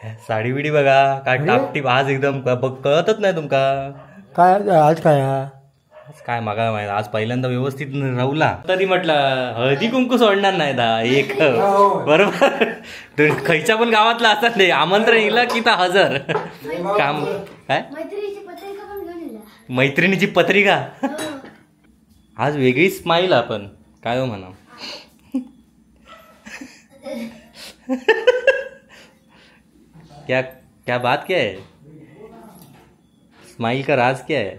साडी बिडी बघा काय टापटीप आज एकदम कळतच नाही तुमका काय आज काय आज काय मागा माहिती आज पहिल्यांदा व्यवस्थित राहुला तरी म्हटलं हळदी कुंकू सोडणार नाही दा एक बरोबर खयच्या पण गावातला असत नाही आमंत्रण इला की ता हजर काम काय मैत्रिणीची पत्रिका आज वेगळी स्माईल आपण काय हो म्हणा क्या क्या बात क्या है स्माइल का राज क्या है?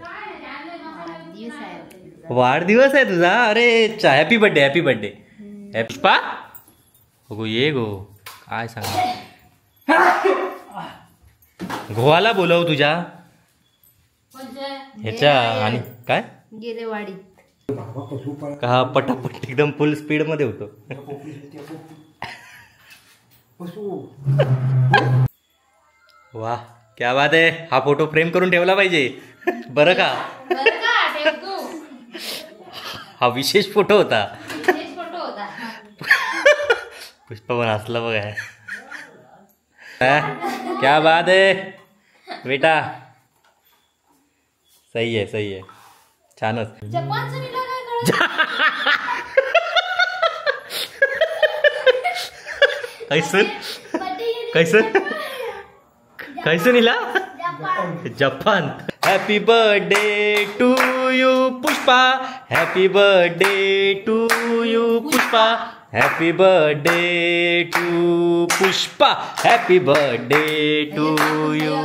वाढदिवस आहे तुझा. अरे happy birthday happy birthday Pushpa गो ये गो काय सांग गोवाला बोलव तुझ्या ह्याच्या आणि काय गेले वाडीत का पटापट एकदम फुल स्पीड मध्ये होतो. वाह क्या बात आहे. हा फोटो फ्रेम करून ठेवला पाहिजे बरं का. हा विशेष फोटो होता. पुष्पा पण हसला बघा. क्या बात है बेटा सही आहे सही आहे छानच. कैसन कैसन कैसन इला Japan. Happy birthday to you Pushpa happy birthday to you Pushpa happy birthday to Pushpa happy birthday to you.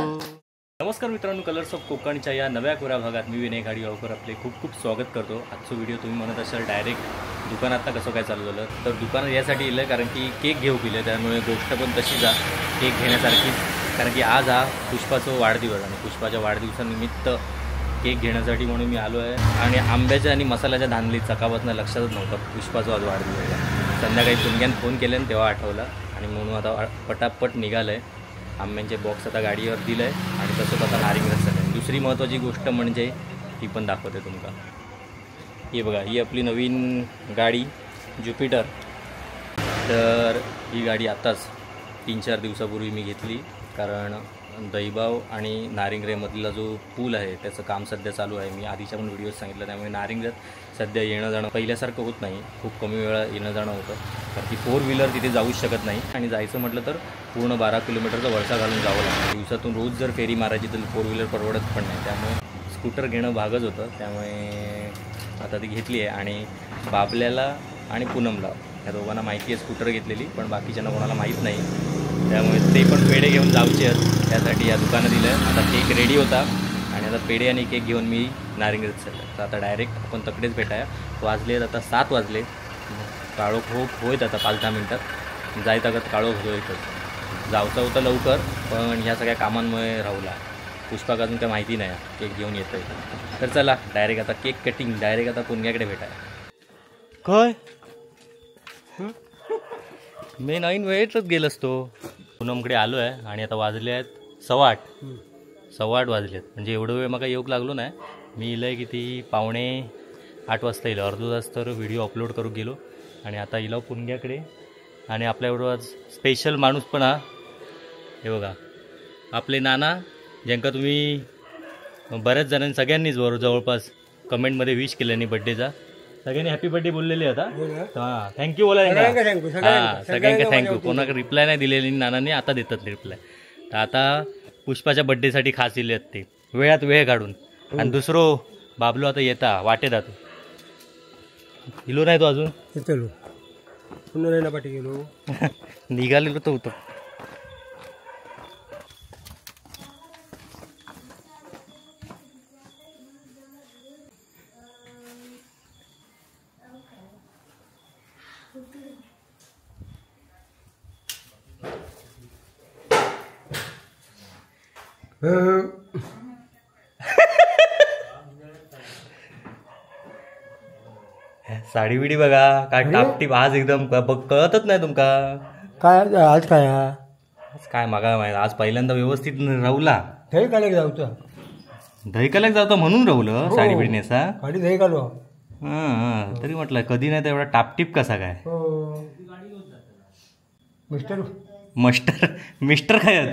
नमस्कार मित्रांनो, कलर्स ऑफ कोकणच्या या नव्या कोऱ्या भागात मी विनय घाडीगावकर आपले खूप खूप स्वागत करतो. आजचा व्हिडिओ तुम्ही म्हणत असाल डायरेक्ट दुकानात कसं काय चालू झालं, तर दुकानात यासाठी इलं कारण की केक घेऊ केलं, त्यामुळे गोष्ट पण तशीच आहे केक घेण्यासारखीच, कारण की आज हा पुष्पाचा वाढदिवस आणि पुष्पाच्या वाढदिवसानिमित्त केक घेण्यासाठी म्हणून मी आलो आहे. आणि आंब्याच्या आणि मसाल्याच्या धानली चकापासून लक्षातच नव्हतं पुष्पाचा आज वाढदिवस आहे. संध्याकाळी पुणग्यान फोन केले आणि तेव्हा आठवलं आणि म्हणून आता पटापट निघालं आहे. आंब्यांचे बॉक्स आता गाडीवर दिलं आहे आणि तसंच आता नारिंग रस्त्यात आहे. दुसरी महत्त्वाची गोष्ट म्हणजे ती पण दाखवते तुमका. ही बघा, ही आपली नवीन गाडी ज्युपिटर. तर ही गाडी आत्ताच 3-4 दिवसापूर्वी मी घेतली, कारण दहीबाव आणि नारिंगरेमधला जो पूल आहे त्याचं काम सध्या चालू आहे. मी आधीच्या पण व्हिडिओज सांगितलं, त्यामुळे नारिंगरेत सध्या येणं जाणं पहिल्यासारखं होत नाही, खूप कमी वेळा येणं जाणं होतं, कारण की 4 व्हीलर तिथे जाऊच शकत नाही आणि जायचं म्हटलं तर पूर्ण 12 किलोमीटरचा वळसा घालून जावं लागतं. दिवसातून रोज जर फेरी मारायची तर 4 व्हीलर परवडत पण नाही, त्यामुळे स्कूटर घेणं भागच होतं. त्यामुळे आता ती घेतली आहे आणि बाबल्याला आणि पूनमला ह्या दोघांना माहिती आहे स्कूटर घेतलेली, पण बाकीच्यांना कोणाला माहीत नाही, त्यामुळे ते पण पेढे घेऊन जायचे आहेत, त्यासाठी या दुकानात दिलं. आता केक रेडी होता आणि आता पेढे आणि केक घेऊन मी नारिंगरेत चाललो. तर आता डायरेक्ट आपण तकडेच भेटाया. वाजले आता 7 वाजले, काळोख हो होत आता 5-10 मिनटात जायत अगत काळोख होतच. जायचं होतं लवकर पण ह्या सगळ्या कामांमुळे राहुला. पुष्पाक अजून काय माहिती नाही केक घेऊन येतो आहे. तर चला डायरेक्ट आता केक कटिंग डायरेक्ट आता पुणग्याकडे भेटाया. काय मी 9 वेळेतच गेलो असतो. पूनमकडे आलो आहे आणि आता वाजले आहेत 8:15 8:15 वाजले आहेत, म्हणजे एवढं वेळ मला येऊक लागलो नाही. मी इलं किती 7:45 वाजता येईल, अर्धा तास तर व्हिडिओ अपलोड करू गेलो आणि आता इलो पुणग्याकडे. आणि आपल्याबरोबर आज स्पेशल माणूस पण हा, हे बघा आपले नाना, ज्यांका तुम्ही बऱ्याच जणांनी सगळ्यांनीच बरोबर जवळपास कमेंटमध्ये विश केल्यानी बड्डेचा, सगळ्यांनी हॅपी बर्थडे बोललेले आता. हां thank you बोला, हां सगळ्यांका thank you. कोणाकडे रिप्लाय नाही दिलेली नानांनी, आता देतात रिप्लाय. तर आता पुष्पाच्या बड्डेसाठी खास दिले आहेत ते वेळात वेळ काढून. आणि दुसरो बाबलो आता येता वाटेत जातो, इलो नाही तो अजून गेलो निघालेलो तो होतो. साडी बिडी बघा काय टापटीप आज एकदम कळतच नाही तुमका काय आज काय आज काय मागा माहिती आज पहिल्यांदा व्यवस्थित राहुला. दही काल्याक जावचं, दही काल्याक जावतं म्हणून राहुलं साडी बिडी नेसा गाडी दही कालो. हां तरी म्हटलं कधी नाही तर एवढा टापटीप कसा काय. मिस्टर मस्टर मिस्टर खयत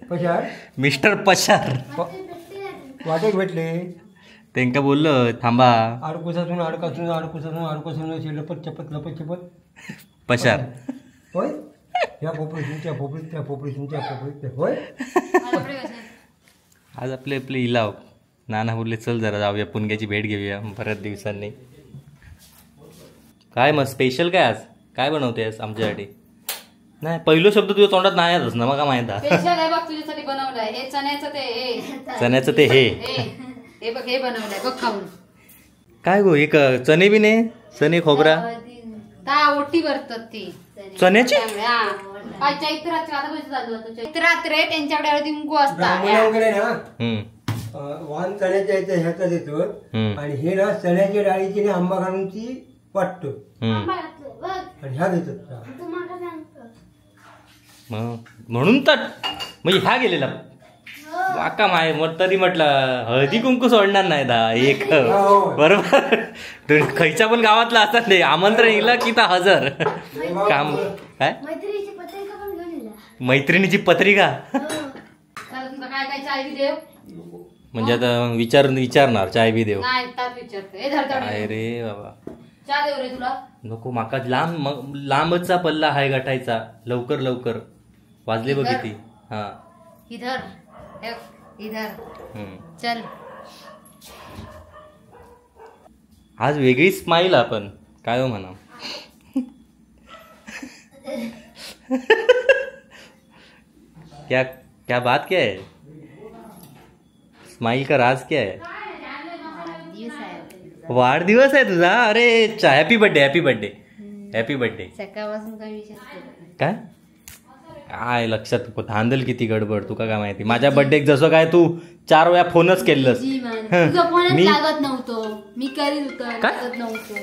पशार, मिस्टर पशार वाटेक भेटले. त्यांका बोललं थांबा. आडकुसासून आडकासून आडकुसासून आडकुसून अशी लपत चपत लपत चपत पशार. होय, ह्या पोपडीसून त्या पोपडीत, त्या पोपडीसून त्या पोपडीत. होय, आज आपले आपले इलाव नाना बोलले चल जरा जाऊया पुणग्याची भेट घेऊया बऱ्याच दिवसांनी. काय मग स्पेशल काय आज, काय बनवते आज आमच्यासाठी? नाही पहिलो शब्द तुझ्या तोंडात नाही आलाच ना, मग माहित आहे. स्पेशल आहे बघ तुझ्यासाठी बनवलंय हे चण्याचं ते, हे चण्याचं ते, हे हे बघ हे बनवलंय बघ खाऊन. काय गो एक चणे बी नाही, चणे खोबरा ओटी भरतात ती चण्याची. काय चैत्रात आता कसं चालू होतं चैत्रात रे, त्यांच्याकडे हळदी कुंकू असतात ना, वाण चण्याच्या ह्याचा देतो आणि हे ना चण्याच्या डाळीची ना आंबा घालून ती वाटतो आणि ह्या देतात म्हणून तर म्हणजे ह्या गेलेला वाका माय मग तरी म्हटलं हळदी कुंकू सोडणार नाही दा एक बरोबर. खयच्या पण गावातला असतात नाही आमंत्रण इला की ता हजर काम. काय मैत्रिणीची पत्रिका म्हणजे आता विचारणार चाय बी देव. काय रे बाबा नको माका, लांब लांबचा पल्ला हाय गाठायचा. लवकर लवकर वाजले बघ किती. हा इधर इधर चल. आज वेगळी स्माईल आपण काय हो म्हणा. क्या क्या बात क्या है, स्माइल का राज क्या है? वाढदिवस आहे तुझा. अरे happy birthday, happy birthday, happy birthday. सकाळपासून काय विशेष केलं काय काय लक्षात धांदल किती गडबड तुका काय माहिती. माझ्या बर्थडे जसं काय तू 4 वेळा फोनच केलंस. फोनच लागत नव्हतो, मी करीत होतो लागत नव्हतो.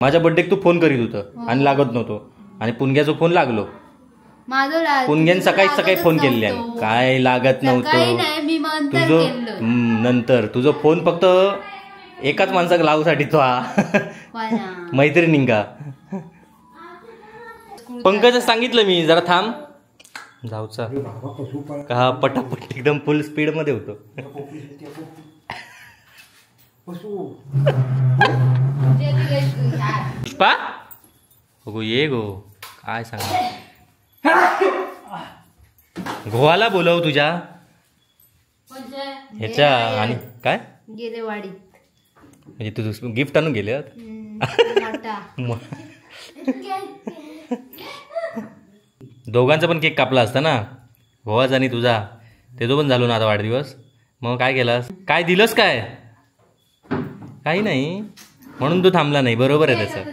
माझ्या बर्थडे तू फोन करीत होतं आणि लागत नव्हतो, आणि पुणग्याचा फोन लागलो. पुणग्यान सकाळी सकाळी फोन केले काय लागत नव्हतं तुझं. नंतर तुझं फोन फक्त एकाच माणसाक लावूसाठी तो मैत्रिणींका. पंकज सांगितलं मी जरा थांब जाऊचा का पटापट एकदम फुल स्पीड मध्ये होतो. पुष्पा गो ये गो काय सांग, गोवाला बोलव तुझ्या ह्याच्या. आणि काय गेले वाडीत म्हणजे तुझं गिफ्ट आणून गेले. दोघांचा पण केक कापला असता ना, गोवाचा आणि तुझा. त्याचा पण झालो ना आता वाढदिवस. मग काय केलास, काय दिलंस? काय काही नाही म्हणून तू थांबला नाही. बरोबर आहे त्याचं.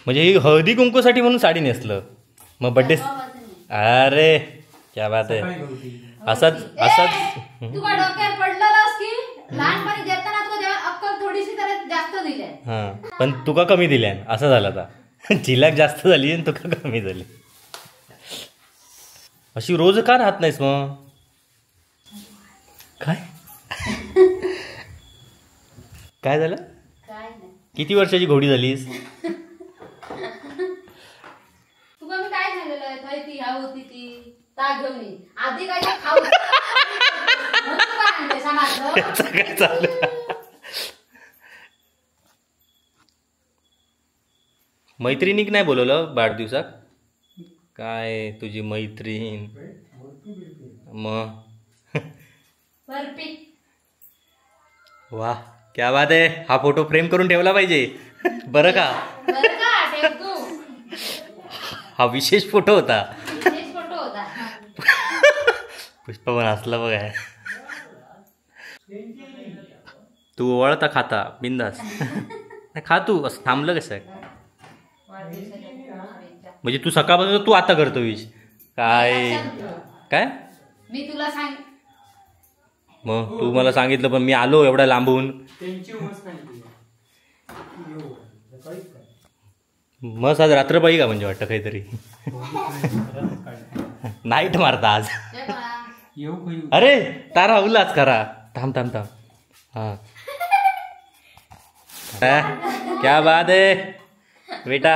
म्हणजे ही हळदी कुंकूसाठी म्हणून साडी नेसलं मग बड्डे. अरे क्या बात आहे. असाच असाच हा, पण तुका कमी दिल्या असं झालं. आता झिलाक जास्त झाली आणि तुका कमी झाली. अशी रोज का राहत नाहीस मग? काय काय झालं? किती वर्षाची घोडी झालीस? तुका मी काय सांगितलं थंय ती ह्या होती ती ता घेऊन ये आधी काय खाऊ काय चाललं? मैत्रिणीक नाही बोलवलं वाढदिवसाक? काय तुझी मैत्रीण मग वा क्या बात आहे. हा फोटो फ्रेम करून ठेवला पाहिजे बरं का. हा विशेष फोटो होता. पुष्पा पण हसला बघाय. तू ओवाळता खाता बिंदास खा तू. असं थांबलं कसं म्हणजे? तू सकाळपासून तू आता करतो विश काय काय? मी तुला सांग मग तू मला सांगितलं पण मी आलो एवढा लांबून. मग आज रात्रपाळी का म्हणजे वाटतं काहीतरी नाईट मारता आज. अरे तारा उलाच करा. थांब थांब थांब. हा क्या बात है बेटा.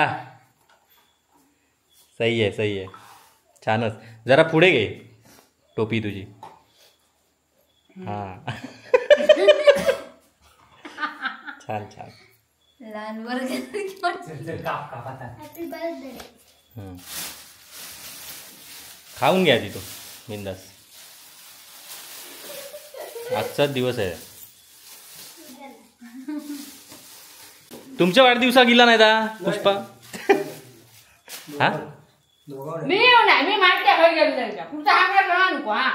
सही आहे, सही आहे, छानच. जरा पुढे घे टोपी तुझी. हां छान छान. लहान वर्ग. खाऊन घ्या तिथं बिंदास, आजचाच दिवस आहे. तुमच्या वाढदिवसा गेला नाही दा पुष्पा? हा मी नाही, मी माहिती आहे गेलो तुमचा हांगरा नको. हा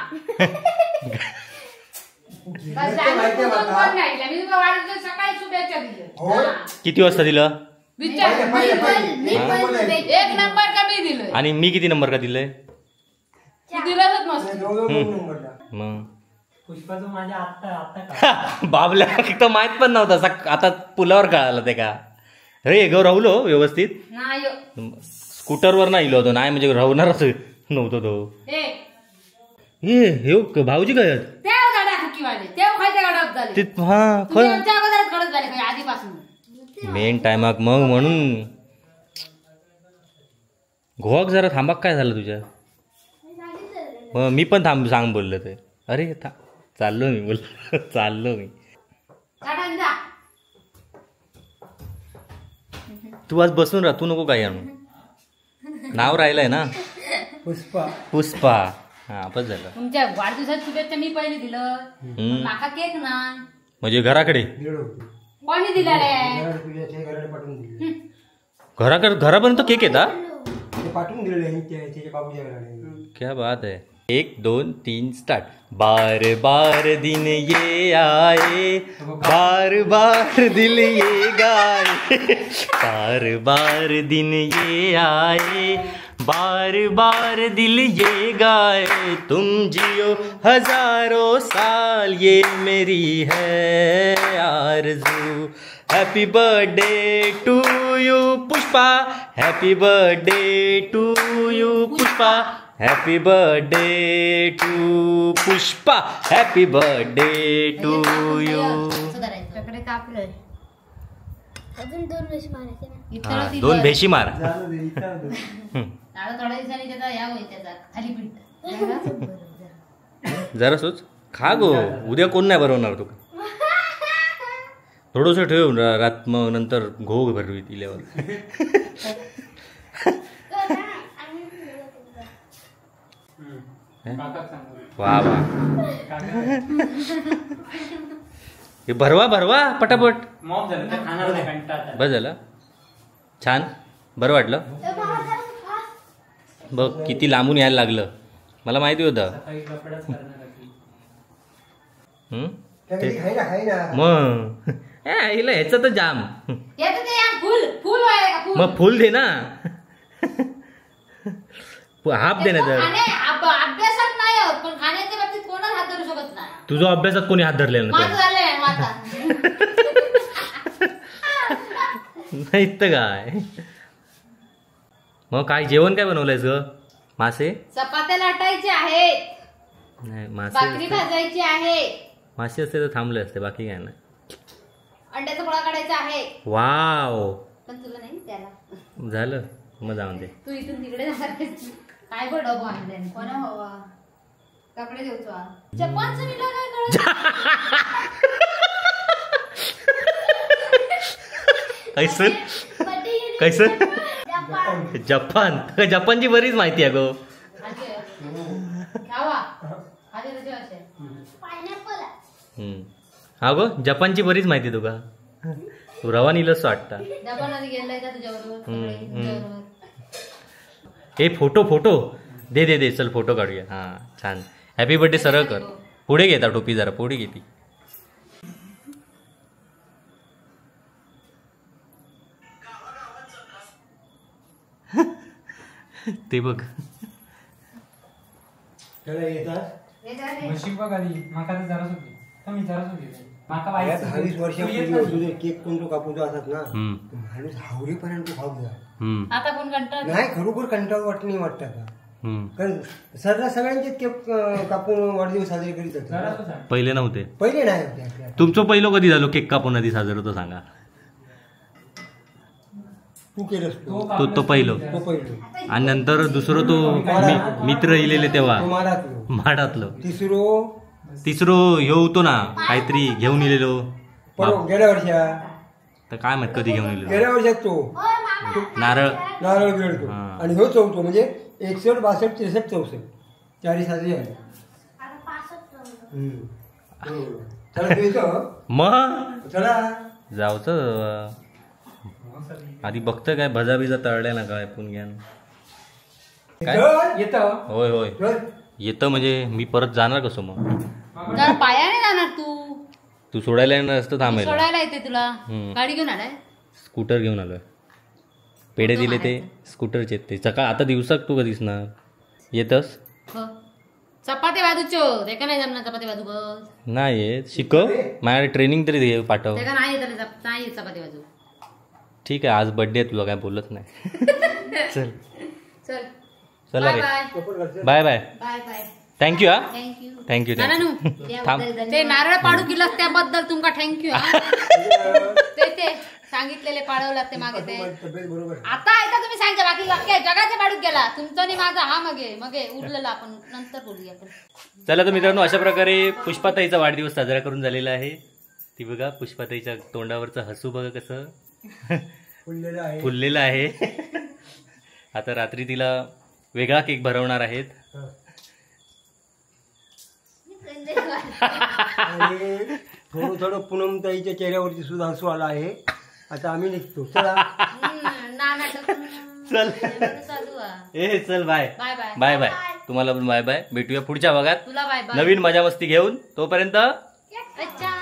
सकाळी शुभेच्छा दिल्या. किती वाजता दिलं? एक नंबर का मी दिलं. आणि मी किती नंबर का दिलंय? मग पुष्पाचं माझ्या आत्ता आता बाबल्या तर माहित पण नव्हता, आता पुलावर कळालं ते का. अरे गो राहुलो व्यवस्थित स्कूटरवर नाही इलो होतो, नाही म्हणजे राहणारच नव्हतो तो. हे हे भाऊजी काय मेन टायमाक मग म्हणून गोवाक जरा थांबाक काय झालं तुझ्या? मग मी पण थांब सांग बोललं ते. अरे चाललो मी, बोल चाललो मी. तू आज बसून राहा, तू नको काही आणू. नाव राहिलंय ना पुष्पा. पुष्पा हा बस झालं. तुमच्या वाढदिवसात शुभेच्छा मी पहिले दिलं, माका केक ना म्हणजे घराकडे कोणी दिला रे? घराकडे घरापर्यंत केक येता पाठवून दिले त्याच्या बाबूच्या घराकडे. क्या बात है. 1 2 3 स्टार्ट. बार बार दिन ये आए, बार बार दिल ये गाए, बार बार दिन ये आए, बार बार दिल ये गाए, तुम जियो हजारों साल ये मेरी है आरज़ू. Happy birthday to you Pushpa, happy birthday to you Pushpa, happy birthday to Pushpa, happy birthday to you. कापलंय अजून 2 भेशी मारायचे ना. 2 भेशी मार. आता थोड्या दिवसांनी त्याचा या होईल त्याचा थालीपीठ. जरा सोच खा गो, उद्या कोण नाही भरवणार तुका. थोडंसं ठेव रात, मग नंतर घोग भरवी दिल्यावर. वा वा हे भरवा भरवा पटापट. बस झालं, छान बरं वाटलं. बघ किती लांबून यायला लागलं, मला माहिती होतं. मग हिला ह्याचं तर जाम, मग फुल दे ना, हाफ दे ना. तर अभ्यासात नाही आहोत पण खाण्याच्या बाबतीत कोणाच हात धरू शकत नाही. तुझा अभ्यासात कोणी हात धरलेला नाही तर काय. मग काय जेवण काय बनवलंयस ग? मासे चपात्या लाटायचे आहेत, नाही मासे भाकरी भाजायची आहे. मासे असते तर थांबले असते, बाकी काय नाही. अंड्याचा गोळा काढायचा आहे. वाव, पण तुला नाही त्याला झालं मग जाऊन दे. तू इथून तिकडे काय गो डबो आणले कोणा हवा काकडे देऊचो जपानचं निला काय कळत. कैसं कैसं जपान, जपानची बरीच माहिती आहे गो. हा गो जपानची बरीच माहिती तुका. तू रवा निलस वाटता. हे फोटो फोटो दे दे दे, चल फोटो काढूया. हा छान, हॅपी बर्थडे सरळ कर. पुढे घेता टोपी जरा पुढे घेती. ते बघ वर्षापूर्वी केक कोणतो कापूचो असत ना, माणूस हावरीपर्यंत खाऊ जाय. आता कोण कंटाळ नाही, खरोखर कंटाळ वाटत नाही वाटत का? कारण सर्व सगळ्यांचे केक कापून वाढदिवस साजरे करीत होते. पहिले नव्हते, पहिले नाही होते. तुमचं पहिलं कधी झालं केक कापून आधी साजरा होतो सांगा? तू केलंस तो पहिलं. तो पहिलं. आणि नंतर दुसरं तो मित्र इलेले तेव्हा माडातलो. तिसरो ह्यो होतो ना काहीतरी घेऊन इलेलो गेल्या वर्षा. तर काय माहित कधी घेऊन इलेलो गेल्या वर्षात तो नारळ नारळ बिरडतो. आणि ह्यो चौथो म्हणजे 61 62 63 64 चारी साजरी आहे. मग चला जाऊच आधी बघतं काय भजा बिजा तळल्या ना काय पण घ्यान काय येतं. होय होय येतं म्हणजे मी परत जाणार कसं मग? पायाने जाणार तू. तू सोडायला येणार असतं थांबायला. सोडायला येते तुला. गाडी घेऊन आलाय? स्कूटर घेऊन आलोय. पेढे दिले ते स्कूटरचे ते सकाळ. आता दिवसाक तू कधी दिसणार येतस? चपाती बाजूचो ते नाही जमणार. चपाती बाजू बस नाही येत. शिकव माझ्याकडे ट्रेनिंग तरी दे पाठव. ते नाही येत नाही चपाती बाजू. ठीक आहे आज बर्थडे आहे तुला काय बोलत नाही. चल चल चला रे bye bye bye bye. Thank you. हा thank you thank you. ते नारळ पाडू केलं त्याबद्दल तुमका thank you. ते ते सांगितलेले पाडवला ते मागे ते आता ऐका तुम्ही सांगता बाकी अख्ख्या जगाचे पाडू गेला तुमचं आणि माझा हा मगे मगे उरलेला आपण नंतर बोलूया आपण. चला तर मित्रांनो अशा प्रकारे पुष्पाताईचा वाढदिवस साजरा करून झालेला आहे. ती बघा पुष्पाताईच्या तोंडावरचं हसू बघा कसं फुललेलं आहे. आता रात्री तिला वेगळा केक भरवणार आहेत. आणि थोडं थोडं पूनमताईच्या चेहऱ्यावरती सुद्धा हसू आला आहे. आता आम्ही निघतो. चला चल ए चल बाय बाय बाय. तुम्हाला पण बाय बाय. भेटूया पुढच्या भागात नवीन मजा मस्ती घेऊन. तोपर्यंत अच्छा.